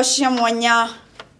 Cia mwanya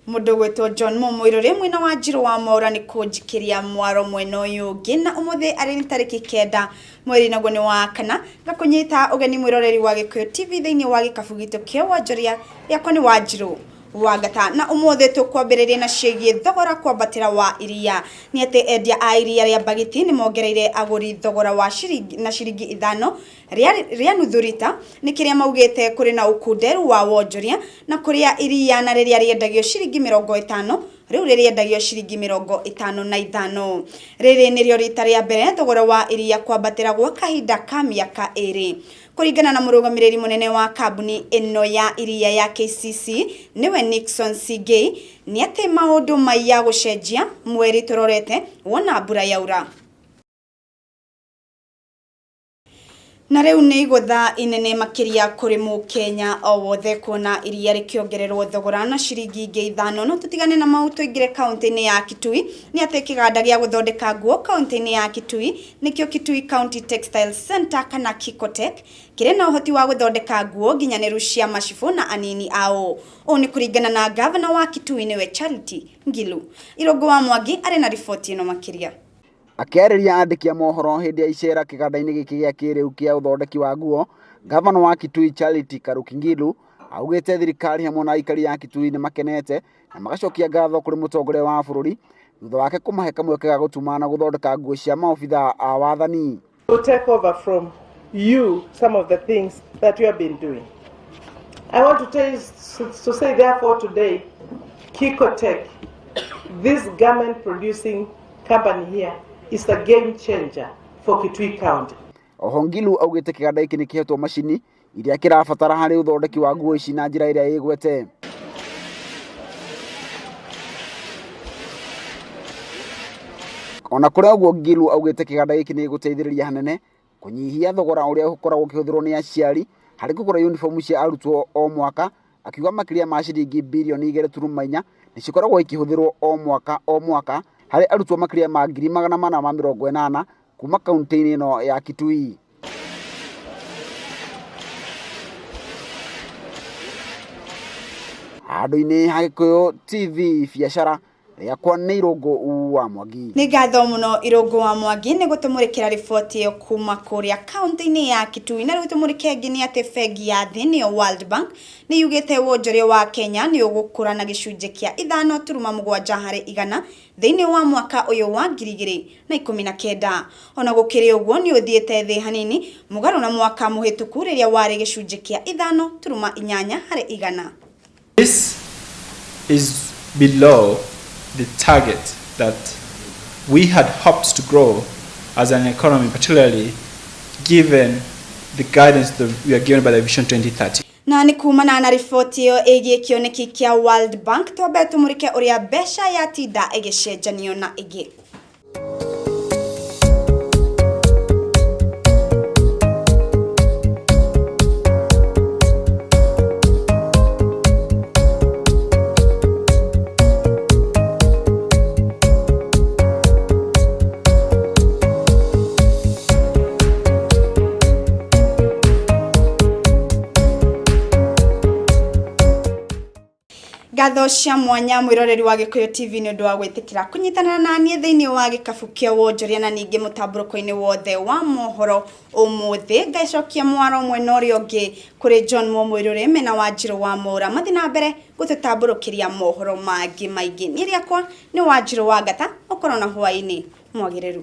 mũndũ gwĩtwo John Mũmũirũrĩ mwena wa Njirũ wa Mwaũra nĩ kũnjikĩria mwaro mwena ũyũ ũngĩ, na ũmũthĩ arĩ nĩ tarĩki 9 mweri naguo nĩ wa kana, ngakũnyita ũgeni mwĩroreri wa Gĩkũyũ TV thĩinĩ wa gĩkabu gitũ kĩa wonjoria. Rĩakwa nĩ Wanjirũ Wangata, na ũmũthĩ tũkwambĩrĩria na ciĩgiĩ thogora kwambatĩra wa iria. Nĩ atĩ endia a iria rĩa mbagiti nĩ mongereire agũri thogora wa ciringi na ciringi 5 rĩa nuthu rita, nĩ kĩrĩa maugĩte kũrĩ na ũkunderu wa wonjoria, na kũrĩa iria na rĩrĩa rĩendagio ciringi 50 rĩu rĩrĩendagio ciringi 55. Rĩrĩ nĩrĩo rita rĩa mbere thogora wa iria kwambatĩra gwa kahinda ka mĩaka 2. Kũringana na mũrũgamĩrĩri mũnene wa kambuni ĩno ya iria ya KCC nĩwe Nixon Sigei, nĩ atĩ maũndũ maiya gũcenjia mweri tũrorete wona mbura yaura. Na rĩu nĩ igũtha inene makĩria kũrĩ mũkenya o wothe kuona iria rĩkĩongererwo thogora na ciringi ingĩ 5. No tũtigane na mau tũingĩre kaũntĩ-inĩ ya Kitui. Nĩ atĩ kĩganda gĩa gũthondeka nguo kaũntĩ-inĩ ya Kitui nĩkĩo Kitui County Textile Centre kana Kikotec, kĩrĩ na ũhoti wa gũthondeka nguo nginyanĩru cia macibũ na anini ao. Ũũ nĩ kũringana na ngavana wa Kitui nĩwe Charity Ngilu. Irũngũ wa Mwangi arĩ na riboti ĩno makĩria. Akĩarĩria andĩki a mohoro hĩndĩ ya icera kĩganda-inĩ gĩkĩ gĩa kĩrĩu kĩa ũthondeki wa nguo, ngavana wa Kitui Charity Kaluki Ngilu augĩte thirikari hamwe na aikari a Kitui nĩ makenete na magacokia ngatho kũrĩ mũtongoria wa bũrũri thutha wake kũmahe kamweke ga gũtuma na gũthondeka nguo cia maobitha a wathani. To take over from you some of the things that you have been doing. I want to tell you, to say therefore today, Kikotec, this garment producing company here, is a game changer for Kitui County. Oho Ngilu augĩte kĩganda gĩkĩ nĩ kĩhetwo macini iria kĩrabatara harĩ ũthondeki wa nguo ici na njĩra ĩrĩa ĩgwete. Ona kũrĩ ũguo Ngilu augĩte kĩganda gĩkĩ nĩ gĩgũteithĩrĩria hanene kũnyihia thogora ũrĩa ũkoragwo ũkĩhũthĩrwo nĩ aciari harĩ kũgũra uniform cia arutwo o mwaka, akiuga makĩria ma ciringi birioni 2.4 nĩ cikoragwo ikĩhũthĩrwo o mwaka o mwaka harĩ arutwo makĩria ma 480,000 kuma kaunti-inĩ ĩno ya Kitui. Handũ-inĩ ha Gĩkũyũ TV biacara rĩakwa nĩ Irũngũ wa Mwangi. Nĩ ngatho mũno Irũngũ wa Mwangi nĩ gũtũmũrĩkĩra riboti ĩyo kuma kũrĩa kaunti-inĩ ya Kitui. Na rĩu tũmũrĩke ĩngĩ nĩ atĩ bengi ya thĩ nĩyo World Bank nĩ yugĩte wonjoria wa Kenya nĩ ũgũkũra na gĩcunjĩ kĩa 5.7 harĩ igana thĩinĩ wa mwaka ũyũ wa 2019. Ona gũkĩrĩ ũguo nĩ ũthiĩte thĩ hanini mũgarũ na mwaka mũhĩtũku rĩrĩa warĩ gĩcunjĩ kĩa 5.8 harĩ igana. This is below the target that we had hoped to grow as an economy, particularly given the guidance that we are given by the Vision 2030. Na nĩ kumana na riboti ĩyo ĩgiĩ kĩoneki kĩa World Bank, twambe tũmũrĩke ũrĩa mbeca yatinda ĩgĩcenjanio na ĩngĩ. Ngatho cia mwanya mwĩroreri wa Gĩkũyũ TV nĩ ũndũ wa gwĩtĩkĩra kũnyitanĩra na niĩ thĩinĩ wa gĩkabu kĩa wonjoria na ningĩ mũtambũrũko-inĩ wothe wa mohoro ũmũthĩ. Ngacokia mwaro mwena ũrĩa ũngĩ kũrĩ John Mũmũirũrĩ mena Wanjirũ wa Mwaũra mathiĩ na mbere gũtũtambũrũkĩria mohoro mangĩ maingĩ. Niĩ rĩakwa nĩ Wanjirũ wa Ngata, ũkorwo na hwaĩ-inĩ mwagĩrĩru.